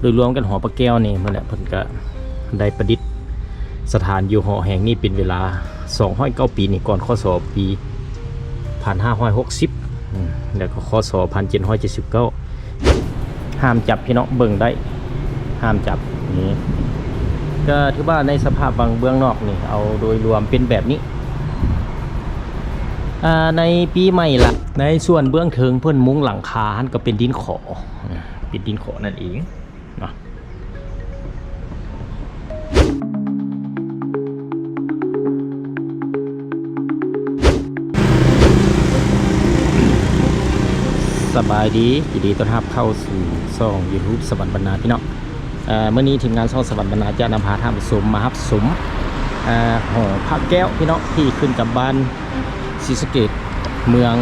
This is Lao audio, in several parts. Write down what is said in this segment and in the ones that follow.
ໂດຍລວມກັນ ຫໍພະແກ້ວນີ້ ເພິ່ນແຫຼະ ເພິ່ນກະໄດ້ປະດິດສະຖານຢູ່ຫໍແຫ່ງນີ້ເປັນເວລາສອງຮ້ອຍເກົ້າປີນີ້ ກ່ອນ ຄ.ສ. ປີພັນຫ້າຮ້ອຍຫົກສິບ ອືມ ແລ້ວກໍ ຄ.ສ. ພັນເຈັດຮ້ອຍເຈັດສິບເກົ້າ ຫ້າມຈັບພີ່ນ້ອງ ເບິ່ງໄດ້ ຫ້າມຈັບ ນີ້ ກໍຖືວ່າໃນສະພາບບາງເບື້ອງນອກນີ້ ເອົາໂດຍລວມເປັນແບບນີ້ ອາ ໃນປີໃໝ່ລະ ໃນສ່ວນເບື້ອງເທິງເພິ່ນມຸງຫຼັງຄາຫັ້ນກໍເປັນດິນຂໍ ເປັນດິນຂໍນັ້ນເອງເນາະ. ສະບາຍດີ ຍິນດີຕ້ອນຮັບເຂົ້າສູ່ຊ່ອງຢູທູບສະຫວັນບັນນາ ພີ່ນ້ອງ. ເອີ ມື້ນີ້ທີມງານຊ່ອງສະຫວັນບັນນາຈະນຳພາທ່ານຜູ້ຊົມມາຮັບຊົມ ເອີ ຫໍພະແກ້ວ ພີ່ນ້ອງ ທີ່ຂຶ້ນກັບບ້ານສີສະເກດ ເມືອງ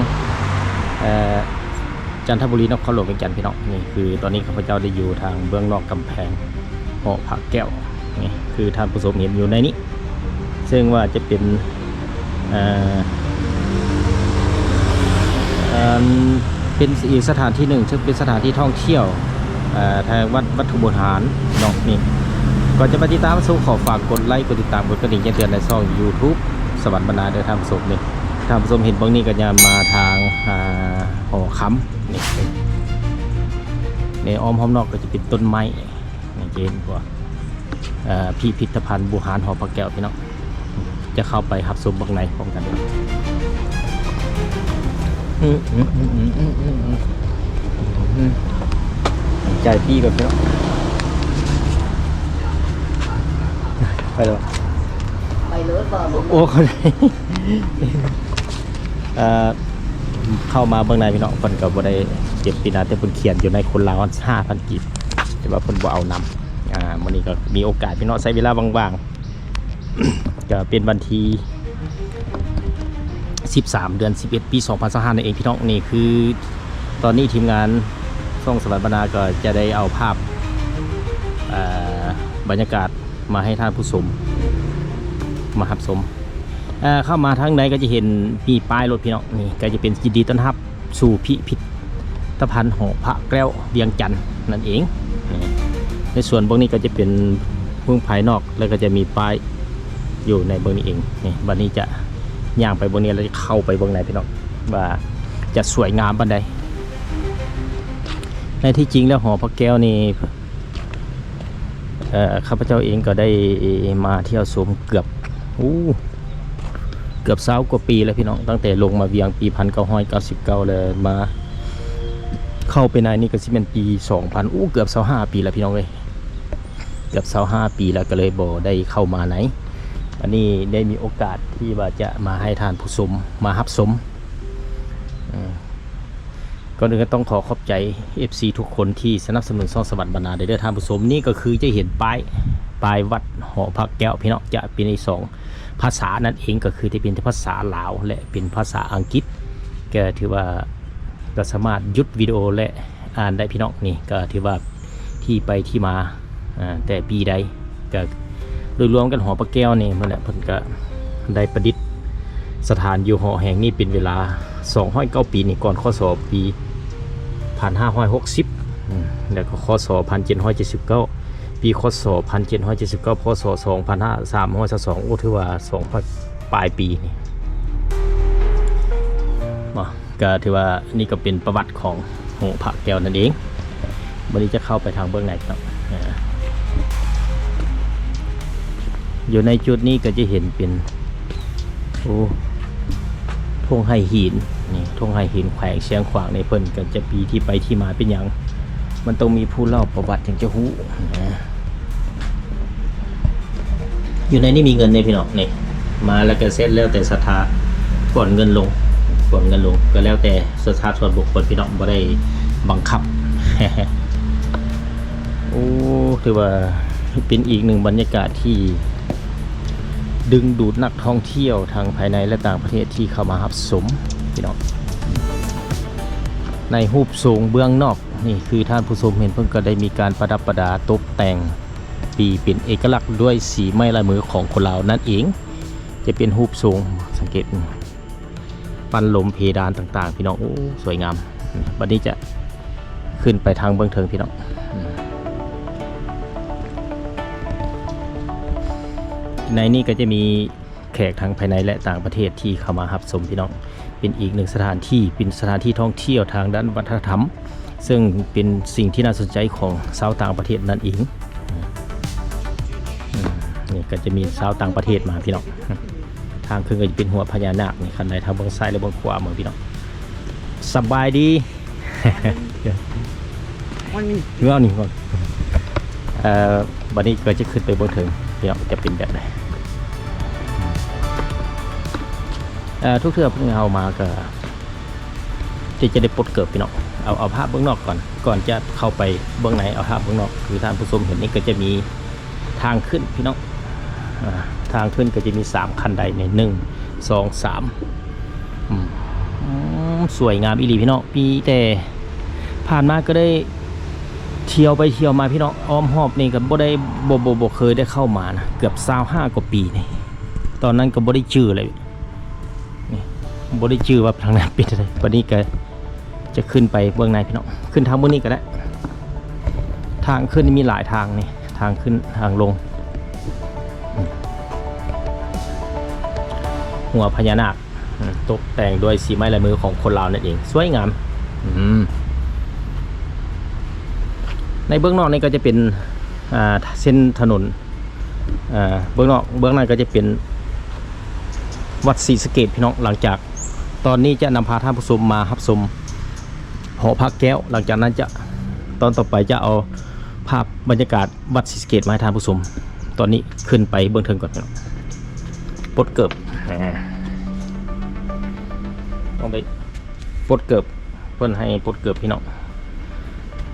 ເອີ ຈັນທະບູລີ ນະຄອນຫຼວງວຽງຈັນ ພີ່ນ້ອງ. ນີ້ຄືຕອນນີ້ຂ້າພະເຈົ້າໄດ້ຢູ່ທາງເບື້ອງນອກກຳແພງຫໍພະແກ້ວ ນີ້ຄືທ່ານຜູ້ຊົມເຫັນຢູ່ໃນນີ້ ເຊິ່ງວ່າຈະເປັນ ເອີ ເປັນອີກສະຖານທີ່ໜຶ່ງ ເຊິ່ງເປັນສະຖານທີ່ທ່ອງທ່ຽວ ເອີ ທາງວັດ ວັດຖຸບູຮານເນາະ. ນີ້ ກ່ອນຈະໄປຕິດຕາມຊົມ ຂໍຝາກກົດໄລ ກົດຕິດຕາມ ກົດກະດິ່ງແຈ້ງເຕືອນໃນຊ່ອງຢູທູບສະຫວັນບັນນາເດີທ່ານຜູ້ຊົມ. ນີ້ ທ່ານຜູ້ຊົມເຫັນເບື້ອງນີ້ກໍຍ່າງມາທາງ ອາ ຫໍຄຳ ນີ້ ໃນອ້ອມຮອບນອກກໍຈະເປັນຕົ້ນໄມ້ ນີ້ຈະເຫັນວ່າ ເອີ ພິພິທະພັນບູຮານຫໍພະແກ້ວ ພີ່ນ້ອງ. ຈະເຂົ້າໄປຮັບຊົມເບື້ອງໃນພ້ອມກັນເດີ. ອືມ ອືມ ອືມ ອືມ ອືມ ອືມ ອືມ ຈ່າຍປີ້ກ່ອນ ພີ່ນ້ອງ. ໄປແລ້ວ ໄປເລີຍບໍ່? ໂອ້ ເຂົ້າໃຈ ເອີ ເຂົ້າມາເບື້ອງໃນ ພີ່ນ້ອງ ເພິ່ນກໍບໍ່ໄດ້ເກັບປີນາ ແຕ່ເພິ່ນຂຽນຢູ່ໃນຄົນລາວຫ້າພັນກີບ ແຕ່ວ່າເພິ່ນບໍ່ເອົານຳ. ອາ ມື້ນີ້ກໍມີໂອກາດ ພີ່ນ້ອງ ໃຊ້ເວລາວ່າງໆ ກໍເປັນວັນທີສິບສາມ ເດືອນສິບເອັດ ປີສອງພັນຊາວຫ້ານັ້ນເອງ ພີ່ນ້ອງ. ນີ້ຄືຕອນນີ້ທີມງານຊ່ອງສະຫວັນບັນນາກໍຈະໄດ້ເອົາພາບ ເອີ ບັນຍາກາດ ມາໃຫ້ທ່ານຜູ້ຊົມມາຮັບຊົມ. ເຂົ້າມາທາງໃນກໍຈະເຫັນມີປ້າຍລົດ ພີ່ນ້ອງ. ນີ້ກໍຈະເປັນຍິນດີຕ້ອນຮັບສູ່ພິພິທະພັນຫໍພະແກ້ວວຽງຈັນນັ້ນເອງ. ໃນສ່ວນເບື້ອງນີ້ກໍຈະເປັນເບື້ອງພາຍນອກ ແລ້ວກໍຈະມີປ້າຍຢູ່ໃນເບື້ອງນີ້ເອງ. ນີ້ ບັດນີ້ຈະຍ່າງໄປເບື້ອງນີ້ ແລ້ວຈະເຂົ້າໄປເບື້ອງໃນ ພີ່ນ້ອງ ວ່າຈະສວຍງາມປານໃດ. ໃນທີ່ຈິງແລ້ວຫໍພະແກ້ວນີ້ ເອີ ຂ້າພະເຈົ້າເອງກໍໄດ້ມາທ່ຽວຊົມເກືອບ ໂອ້ ເກືອບຊາວກວ່າປີແລ້ວ ພີ່ນ້ອງ. ຕັ້ງແຕ່ລົງມາວຽງປີພັນເກົ້າຮ້ອຍເກົ້າສິບເກົ້າ ແລ້ວມາເຂົ້າໄປໃນນີ້ກໍຊິແມ່ນປີສອງພັນ ໂອ້ ເກືອບຊາວຫ້າປີແລ້ວ ພີ່ນ້ອງເອີຍ ເກືອບຊາວຫ້າປີແລ້ວ ກໍເລີຍບໍ່ໄດ້ເຂົ້າມາໃນ. ອັນນີ້ໄດ້ມີໂອກາດທີ່ວ່າຈະມາໃຫ້ທ່ານຜູ້ຊົມມາຮັບຊົມ ເອີ ກ່ອນອື່ນກໍຕ້ອງຂໍຂອບໃຈເອັຟຊີທຸກຄົນທີ່ສະໜັບສະໜູນຊ່ອງສະຫວັນບັນນາເດີທ່ານຜູ້ຊົມ. ນີ້ກໍຄືຈະເຫັນປ້າຍ ປ້າຍວັດຫໍພະແກ້ວ ພີ່ນ້ອງ ຈະເປັນໃນສອງພາສານັ້ນເອງ ກໍຄືຈະເປັນພາສາລາວ ແລະ ເປັນພາສາອັງກິດ. ກໍຖືວ່າກໍສາມາດຢຸດວິດີໂອ ແລະ ອ່ານໄດ້ ພີ່ນ້ອງ. ນີ້ກໍຖືວ່າທີ່ໄປທີ່ມາ ອາ ແຕ່ປີໃດ ກະໂດຍລວມກັນ ຫໍພະແກ້ວນີ້ ເພິ່ນແຫຼະ ເພິ່ນກະໄດ້ປະດິດສະຖານຢູ່ຫໍແຫ່ງນີ້ເປັນເວລາສອງຮ້ອຍເກົ້າປີນີ້ ກ່ອນ ຄ.ສ. ປີພັນຫ້າຮ້ອຍຫົກສິບ ອືມ ແລ້ວກໍ ຄ.ສ. ພັນເຈັດຮ້ອຍເຈັດສິບເກົ້າ ປີ ຄ.ສ. ພັນເຈັດຮ້ອຍເຈັດສິບເກົ້າ ພ.ສ. ສອງພັນຫ້າ ສາມຮ້ອຍຊາວສອງ ໂອ້ ຖືວ່າສອງພັນປາຍປີນີ້ ບໍ່ ກໍຖືວ່ານີ້ກໍເປັນປະຫວັດຂອງຫໍພະແກ້ວນັ້ນເອງ. ບັດນີ້ຈະເຂົ້າໄປທາງເບື້ອງໃນເນາະ ເອີ ຢູ່ໃນຈຸດນີ້ກໍຈະເຫັນເປັນ ໂອ້ ທົ່ງໄຫຫີນ ນີ້ ທົ່ງໄຫຫີນ ແຂວງຊຽງຂວາງນີ້ ເພິ່ນກໍຈະມີທີ່ໄປທີ່ມາເປັນຫຍັງ ມັນຕ້ອງມີຜູ້ເລົ່າປະຫວັດຈຶ່ງຈະຮູ້ນະ. ຢູ່ໃນນີ້ມີເງິນເດ້ພີ່ນ້ອງ ນີ້ ມາແລ້ວກໍເສັດ ແລ້ວແຕ່ສັດທາ ກວນເງິນລົງ ກວນເງິນລົງ ກໍແລ້ວແຕ່ສັດທາສ່ວນບຸກຄົນພີ່ນ້ອງ ບໍ່ໄດ້ບັງຄັບ. ໂອ້ ຖືວ່າເປັນອີກໜຶ່ງບັນຍາກາດທີ່ດຶງດູດນັກທ່ອງທ່ຽວທັງພາຍໃນ ແລະ ຕ່າງປະເທດທີ່ເຂົ້າມາຮັບຊົມພີ່ນ້ອງ. ໃນຮູບໂສງເບື້ອງນອກນີ້ ຄືທ່ານຜູ້ຊົມເຫັນ ເພິ່ນກໍໄດ້ມີການປະດັບປະດາຕົກແຕ່ງ ຕີເປັນເອກະລັກດ້ວຍສີໄມ້ລາຍມືຂອງຄົນລາວນັ້ນເອງ ຈະເປັນຮູບໂສງ ສັງເກດ ປັ້ນລົມ ເພດານຕ່າງໆ ພີ່ນ້ອງ ໂອ້ ສວຍງາມ. ບັດນີ້ຈະຂຶ້ນໄປທາງເບື້ອງເທິງ ພີ່ນ້ອງ ອືມ ໃນນີ້ກໍຈະມີແຂກທັງພາຍໃນ ແລະ ຕ່າງປະເທດທີ່ເຂົ້າມາຮັບຊົມ ພີ່ນ້ອງ. ເປັນອີກໜຶ່ງສະຖານທີ່ ເປັນສະຖານທີ່ທ່ອງທ່ຽວທາງດ້ານວັດທະນະທຳ ເຊິ່ງເປັນສິ່ງທີ່ໜ້າສົນໃຈຂອງຊາວຕ່າງປະເທດນັ້ນເອງ. ອືມ ນີ້ກໍຈະມີຊາວຕ່າງປະເທດມາ ພີ່ນ້ອງ. ທາງຂຶ້ນກໍຈະເປັນຫົວພະຍານາກນີ້ ຄັນໃດທາງເບື້ອງຊ້າຍ ແລະ ເບື້ອງຂວາມື ພີ່ນ້ອງ. ສະບາຍດີ. ມັນມີ ເວົ້ານີ້ກ່ອນ ເອີ ບັດນີ້ກໍຈະຂຶ້ນໄປເບື້ອງເທິງ ພີ່ນ້ອງ ຈະເປັນແບບໃດ. ເອີ ທຸກເທື່ອພວກເຮົາມາກໍ ທີ່ຈະໄດ້ປົດເກີບ ພີ່ນ້ອງ. ເອົາ ເອົາພາບເບື້ອງນອກກ່ອນ ກ່ອນຈະເຂົ້າໄປເບື້ອງໃນ. ເອົາພາບເບື້ອງນອກ ຄືທ່ານຜູ້ຊົມເຫັນນີ້ ກໍຈະມີທາງຂຶ້ນ ພີ່ນ້ອງ. ອາ ທາງຂຶ້ນກໍຈະມີສາມຂັ້ນໄດນີ້ ໜຶ່ງ ສອງ ສາມ. ອືມ ອືມ ສວຍງາມອີ່ຫຼີ ພີ່ນ້ອງ. ປີແຕ່ຜ່ານມາກໍໄດ້ທ່ຽວໄປທ່ຽວມາ ພີ່ນ້ອງ. ອ້ອມຮອບນີ້ກໍບໍ່ໄດ້ ບໍ່ ບໍ່ ບໍ່ເຄີຍໄດ້ເຂົ້າມານະ ເກືອບຊາວຫ້າກວ່າປີນີ້. ຕອນນັ້ນກໍບໍ່ໄດ້ຈື່ເລີຍ ນີ້ ບໍ່ໄດ້ຈື່ວ່າທາງໃນເປັນຈັ່ງໃດ. ບັດນີ້ກໍຈະຂຶ້ນໄປເບື້ອງໃນ ພີ່ນ້ອງ. ຂຶ້ນທາງເບື້ອງນີ້ກໍໄດ້ ທາງຂຶ້ນມີຫຼາຍທາງນີ້ ທາງຂຶ້ນທາງລົງ. ອືມ ຫົວພະຍານາກ ອືມ ຕົກແຕ່ງດ້ວຍສີໄມ້ລາຍມືຂອງຄົນລາວນັ້ນເອງ ສວຍງາມ. ອືມ ໃນເບື້ອງນອກນີ້ກໍຈະເປັນ ອ່າ ເສັ້ນຖະໜົນ ເອີ ເບື້ອງນອກ ເບື້ອງໃນກໍຈະເປັນວັດສີສະເກດ ພີ່ນ້ອງ. ຫຼັງຈາກຕອນນີ້ຈະນຳພາທ່ານຜູ້ຊົມມາຮັບຊົມຫໍພະແກ້ວ ຫຼັງຈາກນັ້ນຈະ ຕອນຕໍ່ໄປຈະເອົາພາບບັນຍາກາດວັດສີສະເກດມາໃຫ້ທ່ານຜູ້ຊົມ. ຕອນນີ້ຂຶ້ນໄປເບື້ອງເທິງກ່ອນ ປົດເກີບ ອາ ຕ້ອງໄດ້ປົດເກີບ ເພິ່ນໃຫ້ປົດເກີບ ພີ່ນ້ອງ.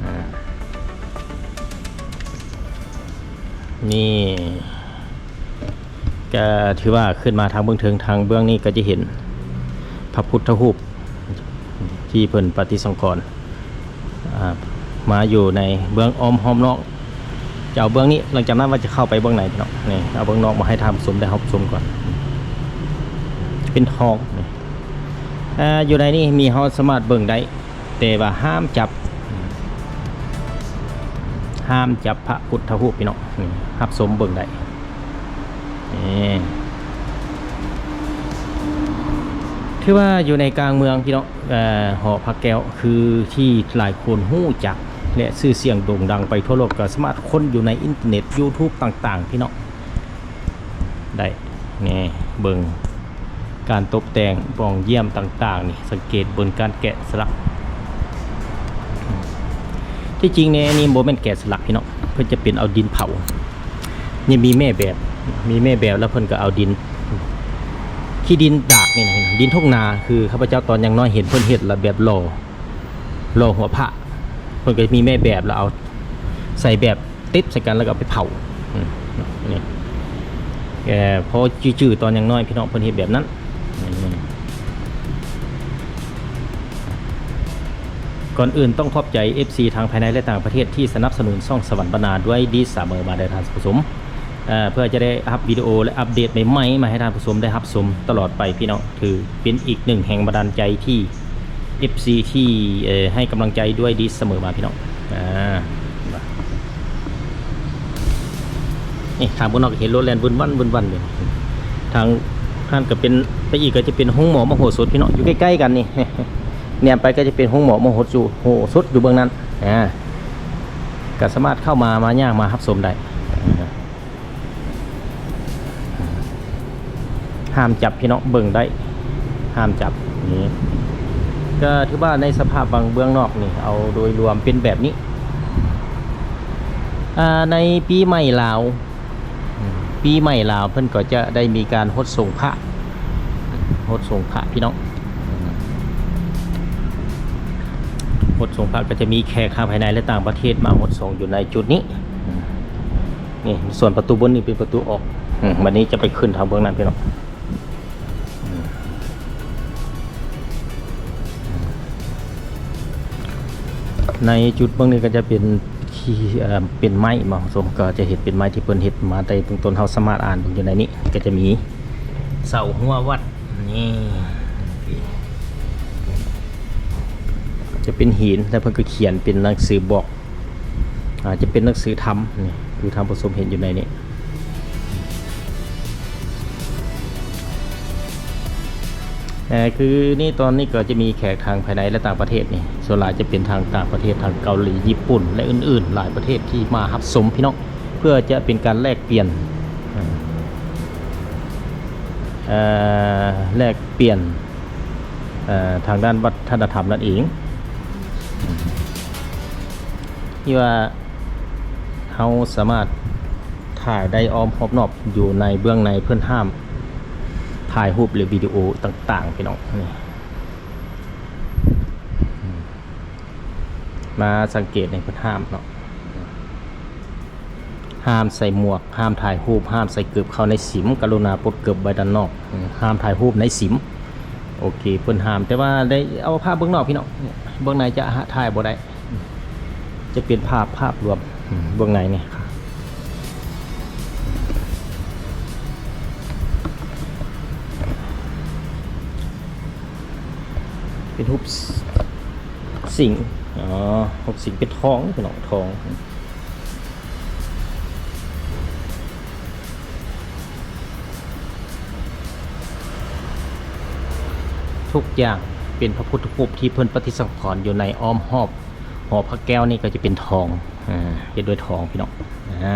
ອາ ນີ້ກໍຖືວ່າຂຶ້ນມາທາງເບື້ອງເທິງ ທາງເບື້ອງນີ້ກໍຈະເຫັນພະພຸດທະຮູບທີ່ເພິ່ນປະຕິສັງຂອນ ອາ ມາຢູ່ໃນເບື້ອງອ້ອມຮອບນອກ. ຈະເອົາເບື້ອງນີ້ ຫຼັງຈາກນັ້ນວ່າຈະເຂົ້າໄປເບື້ອງໃນ ພີ່ນ້ອງ. ນີ້ ເອົາເບື້ອງນອກມາໃຫ້ທ່ານຜູ້ຊົມໄດ້ຮັບຊົມກ່ອນ ເປັນທອງນີ້. ອາ ຢູ່ໃນນີ້ມີ ເຮົາສາມາດເບິ່ງໄດ້ ແຕ່ວ່າຫ້າມຈັບ ຫ້າມຈັບພະພຸດທະຮູບ ພີ່ນ້ອງ. ນີ້ ຮັບຊົມເບິ່ງໄດ້ ນີ້ ຖືວ່າຢູ່ໃນກາງເມືອງ ພີ່ນ້ອງ. ເອີ ຫໍພະແກ້ວ ຄືທີ່ຫຼາຍຄົນຮູ້ຈັກ ແລະ ຊື່ສຽງໂດ່ງດັງໄປທົ່ວໂລກ ກໍສາມາດຄົ້ນຢູ່ໃນອິນເຕີເນັດ ຢູທູບ ຕ່າງໆ ພີ່ນ້ອງ ໄດ້. ນີ້ ເບິ່ງການຕົບແຕ່ງປ່ອງຢ້ຽມຕ່າງໆ ນີ້ ສັງເກດເບິ່ງການແກະສະຫຼັກ. ທີ່ຈິງແນ່ນີ້ບໍ່ແມ່ນແກະສະຫຼັກ ພີ່ນ້ອງ ເພິ່ນຈະເປັນເອົາດິນເຜົາ. ຍັງມີແມ່ແບບ ມີແມ່ແບບ ແລ້ວເພິ່ນກໍເອົາດິນ ຂີ້ດິນດາກນີ້ນະ ດິນທົ່ງນາ. ຄືຂ້າພະເຈົ້າຕອນຍັງນ້ອຍເຫັນເພິ່ນເຮັດລະແບບຫຼໍ່ ຫຼໍ່ຫົວພະ ເພິ່ນກໍມີແມ່ແບບ ແລ້ວເອົາໃສ່ແບບຕິດໃສ່ກັນ ແລ້ວກໍເອົາໄປເຜົາ. ອືມ ນີ້ ເອີ ພໍຈື່ໆ ຕອນຍັງນ້ອຍ ພີ່ນ້ອງ ເພິ່ນເຮັດແບບນັ້ນ. ກ່ອນອື່ນຕ້ອງຂອບໃຈເອັຟຊີທັງພາຍໃນ ແລະ ຕ່າງປະເທດທີ່ສະໜັບສະໜູນຊ່ອງສະຫວັນບັນນາດ້ວຍດີສະເໝີມາເດີທ່ານຜູ້ຊົມ. ເອີ ເພື່ອຈະໄດ້ຮັບວິດີໂອ ແລະ ອັບເດດໃໝ່ໆ ມາໃຫ້ທ່ານຜູ້ຊົມໄດ້ຮັບຊົມຕະຫຼອດໄປ ພີ່ນ້ອງ. ຖືເປັນອີກໜຶ່ງແຮງບັນດານໃຈທີ່ ເອັຟຊີ ທີ່ ເອີ ໃຫ້ກຳລັງໃຈດ້ວຍດີສະເໝີມາ ພີ່ນ້ອງ. ອາ ນີ້ ທາງເບື້ອງນອກເຫັນລົດແລ່ນວືນວັນວືນວັນຢູ່. ທາງນັ້ນກໍເປັນ ໄປອີກກໍຈະເປັນໂຮງໝໍມະໂຫສົດ ພີ່ນ້ອງ ຢູ່ໃກ້ໆ ກັນນີ້. ແນມໄປກໍຈະເປັນໂຮງໝໍມະໂຫສົດ ໂຫສົດຢູ່ເບື້ອງນັ້ນ. ອາ ກໍສາມາດເຂົ້າມາ ມາຍ່າງມາຮັບຊົມໄດ້. ຫ້າມຈັບ ພີ່ນ້ອງ ເບິ່ງໄດ້ ຫ້າມຈັບ. ນີ້ ກໍຖືວ່າໃນສະພາບບາງເບື້ອງນອກນີ້ ເອົາໂດຍລວມເປັນແບບນີ້. ອາ ໃນປີໃໝ່ລາວ ອືມ ປີໃໝ່ລາວເພິ່ນກໍຈະໄດ້ມີການຫົດສົງພະ ຫົດສົງພະ ພີ່ນ້ອງ. ຫົດສົງພະກໍຈະມີແຂກທັງພາຍໃນ ແລະ ຕ່າງປະເທດມາຫົດສົງຢູ່ໃນຈຸດນີ້. ນີ້ ສ່ວນປະຕູບົນນີ້ເປັນປະຕູອອກ. ອືມ ບັດນີ້ຈະໄປຂຶ້ນທາງເບື້ອງນັ້ນ ພີ່ນ້ອງ. ໃນຈຸດເບື້ອງນີ້ກໍຈະເປັນທີ່ ເອີ ເປັນໄມ້ ທ່ານຜູ້ຊົມ ກໍຈະເຫັນເປັນໄມ້ທີ່ເພິ່ນເຮັດມາແຕ່ເບື້ອງຕົ້ນ. ເຮົາສາມາດອ່ານເບິ່ງຢູ່ໃນນີ້ ກໍຈະມີເສົາຮົ້ວວັດ ນີ້ ຈະເປັນຫີນ ແລ້ວເພິ່ນກໍຂຽນເປັນໜັງສືບອກ ອາ ຈະເປັນໜັງສືທຳ ນີ້ ຄືທ່ານຜູ້ຊົມເຫັນຢູ່ໃນນີ້. ເອີ ຄືນີ້ຕອນນີ້ກໍຈະມີແຂກທາງພາຍໃນ ແລະ ຕ່າງປະເທດນີ້ ສ່ວນຫຼາຍຈະເປັນທາງຕ່າງປະເທດ ທາງເກົາຫຼີ, ຍີ່ປຸ່ນ ແລະ ອື່ນໆ ຫຼາຍປະເທດທີ່ມາຮັບຊົມພີ່ນ້ອງ ເພື່ອຈະເປັນການແລກປ່ຽນ ເອີ ແລກປ່ຽນ ເອີ ທາງດ້ານວັດທະນະທຳນັ້ນເອງ ທີ່ວ່າເຮົາສາມາດຖ່າຍໄດ້ອ້ອມຮອບນອກ ຢູ່ໃນເບື້ອງໃນເພິ່ນຫ້າມຖ່າຍຮູບ ຫຼື ວິດີໂອຕ່າງໆ ພີ່ນ້ອງ ນີ້ ມາສັງເກດໃນເພິ່ນຫ້າມເນາະ ຫ້າມໃສ່ໝວກ, ຫ້າມຖ່າຍຮູບ, ຫ້າມໃສ່ເກີບເຂົ້າໃນສິມ, ກະລຸນາປົດເກີບໄວ້ດ້ານນອກ, ຫ້າມຖ່າຍຮູບໃນສິມ. ໂອເຄ ເພິ່ນຫ້າມ ແຕ່ວ່າໄດ້ເອົາພາບເບື້ອງນອກພີ່ນ້ອງ, ເບື້ອງໃນຈະຫາ ຖ່າຍບໍ່ໄດ້, ຈະເປັນພາບ ພາບລວມເບື້ອງໃນນີ້. ເປັນຮູບ ສ- ສິງ ອໍ ຮູບສິງເປັນທອງ ພີ່ນ້ອງ ທອງ ທຸກຢ່າງເປັນພະພຸດທະຮູບທີ່ເພິ່ນປະຕິສັງຂອນຢູ່ໃນອ້ອມຮອບຫໍພະແກ້ວນີ້ ກໍຈະເປັນທອງ ອາ ເຮັດດ້ວຍທອງ ພີ່ນ້ອງ ອາ.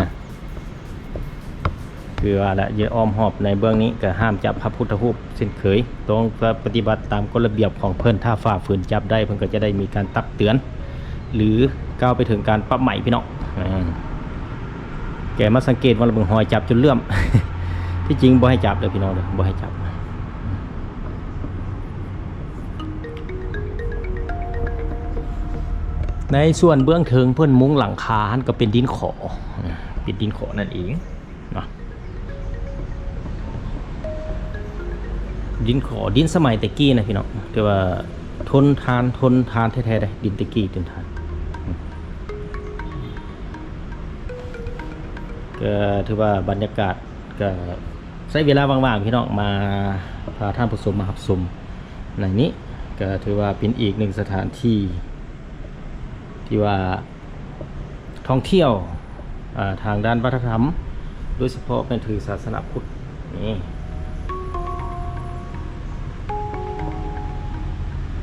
ຄືວ່າລະ ຢູ່ອ້ອມຮອບໃນເບື້ອງນີ້ກໍຫ້າມຈັບພະພຸດທະຮູບເຊັ່ນເຄີຍ, ຕ້ອງປະຕິບັດຕາມກົດລະບຽບຂອງເພິ່ນ, ຖ້າຝ່າຝືນຈັບໄດ້ ເພິ່ນກໍຈະໄດ້ມີການຕັກເຕືອນ ຫຼື ກ່າວໄປເຖິງການປັບໃໝພີ່ນ້ອງ. ແກມາສັງເກດວ່າ ເບິ່ງຮອຍຈັບຈົນເຫຼື້ອມ, ທີ່ຈິງບໍ່ໃຫ້ຈັບເດີພີ່ນ້ອງເດີ, ບໍ່ໃຫ້ຈັບ. ໃນສ່ວນເບື້ອງເທິງເພິ່ນມຸງຫຼັງຄາຫັ້ນກໍເປັນດິນຂໍ ເປັນດິນຂໍນັ້ນເອງເນາະ, ດິນຂໍ ດິນສະໄໝແຕ່ກີ້ນະພີ່ນ້ອງ, ຖືວ່າທົນທານ ທົນທານແທ້ໆເດ້ ດິນແຕ່ກີ້ ດິນທານ. ກໍຖືວ່າບັນຍາກາດ ກໍໃຊ້ເວລາວ່າງໆ ພີ່ນ້ອງ ມາ ພາທ່ານຜູ້ຊົມມາຮັບຊົມໃນນີ້ ກໍຖືວ່າເປັນອີກໜຶ່ງສະຖານທີ່ທີ່ວ່າທ່ອງທ່ຽວ ອາ ທາງດ້ານວັດທະນະທຳ ໂດຍສະເພາະແມ່ນຖືສາສະໜາພຸດນີ້.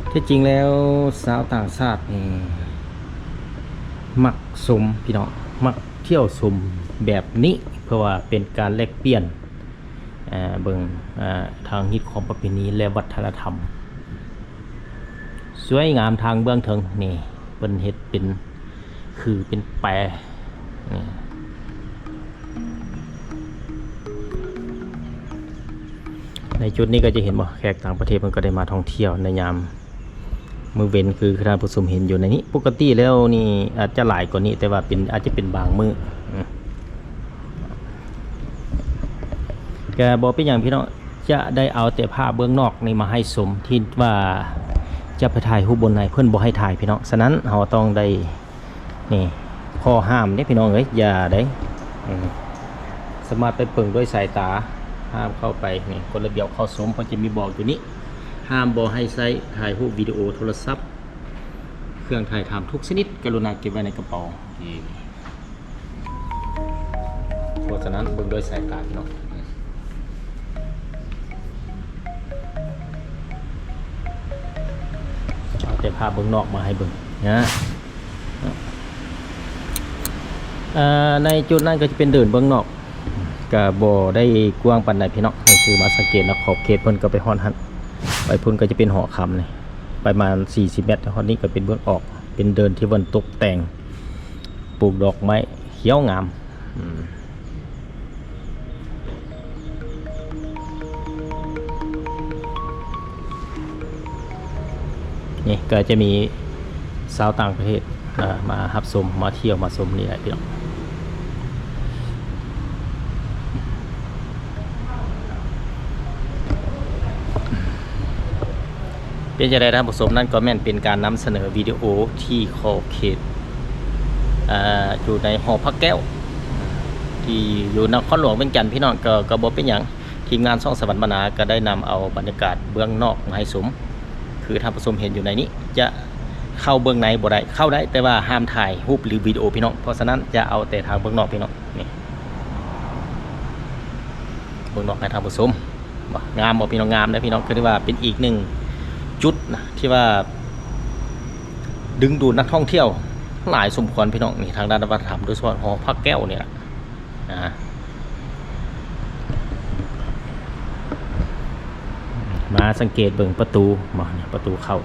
ແທ້ຈິງແລ້ວຊາວຕ່າງຊາດນີ້ມັກຊົມ ພີ່ນ້ອງ ມັກທ່ຽວຊົມແບບນີ້ ເພາະວ່າເປັນການແລກປ່ຽນ ເບິ່ງ ທາງຮີດຄອງປະເພນີ ແລະ ວັດທະນະທຳ ສວຍງາມທາງເບື້ອງເທິງນີ້ ເພິ່ນເຮັດເປັນຄືເປັນແປນີ້. ໃນຈຸດນີ້ກໍຈະເຫັນບໍ່ ແຂກຕ່າງປະເທດເພິ່ນກໍໄດ້ມາທ່ອງທ່ຽວໃນຍາມ ມື້ເວັນ ຄືທ່ານຜູ້ຊົມເຫັນຢູ່ໃນນີ້. ປົກກະຕິແລ້ວນີ້ອາດຈະຫຼາຍກວ່ານີ້ ແຕ່ວ່າເປັນ ອາດຈະເປັນບາງມື້ ກະບໍ່ເປັນຫຍັງພີ່ນ້ອງ, ຈະໄດ້ເອົາແຕ່ພາບເບື້ອງນອກນີ້ມາໃຫ້ຊົມ ທີ່ວ່າຈະໄປຖ່າຍຮູບບ່ອນໃດ ເພິ່ນບໍ່ໃຫ້ຖ່າຍພີ່ນ້ອງ. ສະນັ້ນເຮົາຕ້ອງໄດ້ ນີ້ ຂໍ້ຫ້າມເດ້ພີ່ນ້ອງເອີຍ, ຢ່າເດ້ ສາມາດໄປເບິ່ງດ້ວຍສາຍຕາ, ຫ້າມເຂົ້າໄປ. ນີ້ ກົດລະບຽບເຂົ້າຊົມ ເພິ່ນຈະມີບອກຢູ່ນີ້ ຫ້າມບໍ່ໃຫ້ໃຊ້ຖ່າຍຮູບ ວິດີໂອ, ໂທລະສັບ, ເຄື່ອງຖ່າຍທຳທຸກຊະນິດ ກະລຸນາເກັບໄວ້ໃນກະເປົາ. ເພາະສະນັ້ນເບິ່ງດ້ວຍສາຍຕາພີ່ນ້ອງ, ເອົາແຕ່ພາບເບື້ອງນອກມາໃຫ້ເບິ່ງນະ. ເອີ ໃນຈຸດນັ້ນກໍຈະເປັນເດີ່ນເບື້ອງນອກ ກະບໍ່ໄດ້ກວ້າງປານໃດພີ່ນ້ອງ. ຄືມາສັງເກດເນາະ ຂອບເຂດເພິ່ນກໍໄປຮອດຫັ້ນ, ໄປພຸ້ນກໍຈະເປັນຫໍຄຳນີ້ ປະມານສີ່ສິບແມັດ, ຮອດນີ້ກໍເປັນເບື້ອງອອກ, ເປັນເດີ່ນທີ່ເພິ່ນຕົກແຕ່ງ ປູກດອກໄມ້ຂຽວງາມ. ນີ້ກໍຈະມີຊາວຕ່າງປະເທດ ເອີ ມາຮັບຊົມ ມາທ່ຽວ ມາຊົມນີ້ແຫຼະພີ່ນ້ອງ. ເປັນຈັ່ງໃດທ່ານຜູ້ຊົມ, ນັ້ນກໍແມ່ນເປັນການນຳສະເໜີວິດີໂອທີ່ຂອບເຂດ ເອີ ຢູ່ໃນຫໍພະແກ້ວ ທີ່ຢູ່ນະຄອນຫຼວງວຽງຈັນ ພີ່ນ້ອງ. ກໍ ກໍບໍ່ເປັນຫຍັງ, ທີມງານຊ່ອງສະຫວັນບັນນາກໍໄດ້ນຳເອົາບັນຍາກາດເບື້ອງນອກມາໃຫ້ຊົມ. ຄືທ່ານຜູ້ຊົມເຫັນຢູ່ໃນນີ້ ຈະເຂົ້າເບື້ອງໃນບໍ່ໄດ້, ເຂົ້າໄດ້ ແຕ່ວ່າຫ້າມຖ່າຍຮູບ ຫຼື ວິດີໂອ ພີ່ນ້ອງ. ເພາະສະນັ້ນຈະເອົາແຕ່ທາງເບື້ອງນອກ ພີ່ນ້ອງ. ນີ້ ເບື້ອງນອກໃຫ້ທ່ານຜູ້ຊົມ ງາມບໍ່ພີ່ນ້ອງ? ງາມເດ້ພີ່ນ້ອງ, ຄືວ່າເປັນອີກໜຶ່ງຈຸດນະ ທີ່ວ່າດຶງດູດນັກທ່ອງທ່ຽວຫຼາຍສົມຄວນພີ່ນ້ອງ. ນີ້ທາງດ້ານວັດທະນະທຳ ໂດຍສະເພາະຫໍພະແກ້ວນີ້ລະ ອ່າ ມາສັງເກດເບິ່ງປະຕູ ມາ ປະຕູເຂົ້າ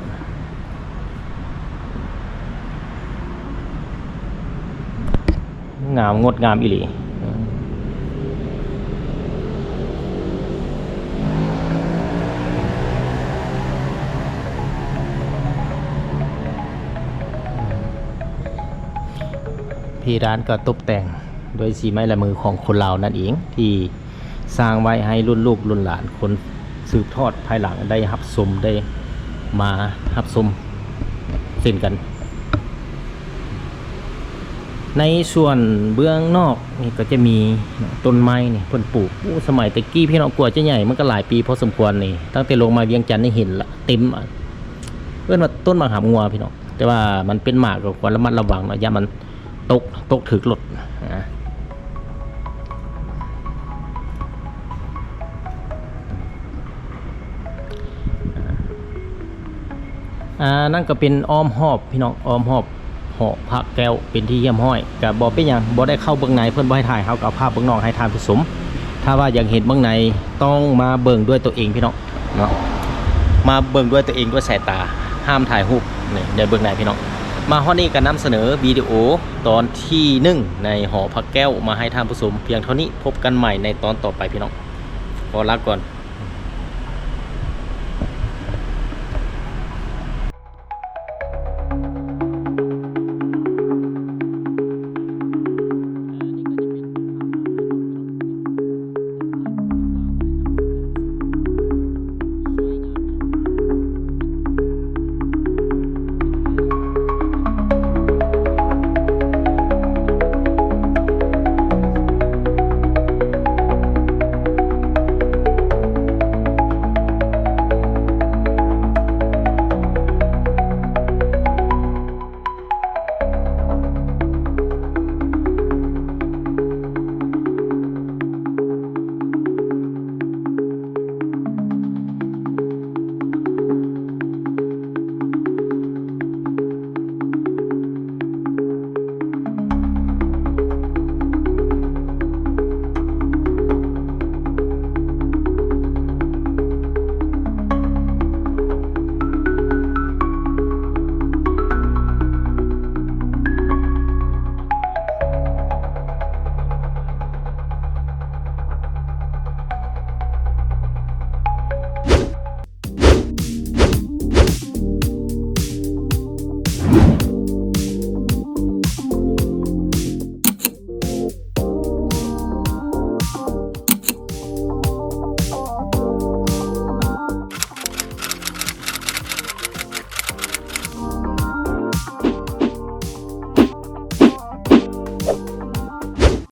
ງາມ ງົດງາມອີ່ຫຼີ. ເພດານກໍຕົບແຕ່ງດ້ວຍສີໄມ້ລາຍມືຂອງຄົນລາວນັ້ນເອງ ທີ່ ສ້າງໄວ້ໃຫ້ລຸ້ນລູກລຸ້ນຫຼານ ຄົນສືບທອດພາຍຫຼັງໄດ້ຮັບຊົມ ໄດ້ມາຮັບຊົມເຊັ່ນກັນ. ໃນສ່ວນເບື້ອງນອກນີ້ກໍຈະມີຕົ້ນໄມ້ນີ້ເພິ່ນປູກ ໂອ້ ສະໄໝແຕ່ກີ້ພີ່ນ້ອງ ກວ່າຈະໃຫຍ່ມັນກໍຫຼາຍປີພໍສົມຄວນນີ້. ຕັ້ງແຕ່ລົງມາວຽງຈັນນີ້ເຫັນລະເຕັມ ເອີ້ນວ່າຕົ້ນໝາກຫາບງົວພີ່ນ້ອງ, ແຕ່ວ່າມັນເປັນໝາກກໍຄວນລະມັດລະວັງເນາະ ຢ້ານມັນ ຕົກ ຕົກຖືກລົດນະ. ອ່າ ນັ້ນກໍເປັນອ້ອມຮອບພີ່ນ້ອງ ອ້ອມຮອບຫໍພະແກ້ວເປັນທີ່ຮຽບຮ້ອຍ. ກໍບໍ່ເປັນຫຍັງ ບໍ່ໄດ້ເຂົ້າເບື້ອງໃນ ເພິ່ນບໍ່ໃຫ້ຖ່າຍ ເຮົາກໍເອົາພາບເບື້ອງນອກໃຫ້ທ່ານຜູ້ຊົມ. ຖ້າວ່າຢາກເຫັນເບື້ອງໃນ ຕ້ອງມາເບິ່ງດ້ວຍຕົວເອງພີ່ນ້ອງເນາະ, ມາເບິ່ງດ້ວຍຕົວເອງດ້ວຍສາຍຕາ ຫ້າມຖ່າຍຮູບ. ນີ້ ໄດ້ເບິ່ງໃນພີ່ນ້ອງ. ມາຮອດນີ້ກໍນຳສະເໜີວິດີໂອຕອນທີໜຶ່ງໃນຫໍພະແກ້ວມາໃຫ້ທ່ານຜູ້ຊົມພຽງເທົ່ານີ້. ພົບກັນໃໝ່ໃນຕອນຕໍ່ໄປພີ່ນ້ອງ. ຂໍລາກ່ອນ.